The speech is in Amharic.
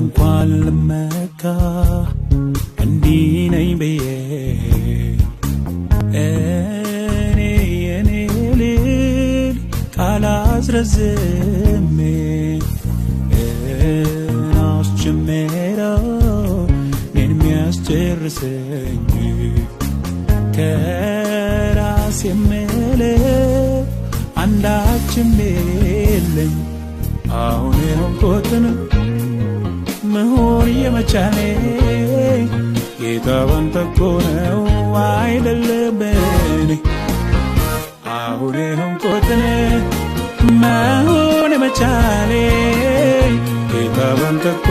እንኳን ልመካ እንዲህ ነኝ ብዬ፣ እኔ የኔ ልል ቃል አስረዝሜ፣ አስጀምረው እኔን የሚያስጨርሰኝ ከራሴ የምለው አንዳችም የለኝ። አሁን የሆንኩትን መሆን የመቻሌ ጌታ ባንተ እኮ ነው፣ አይደለም እኔ። አሁን የሆንኩትን መሆን የመቻሌ ጌታ ባንተ እኮ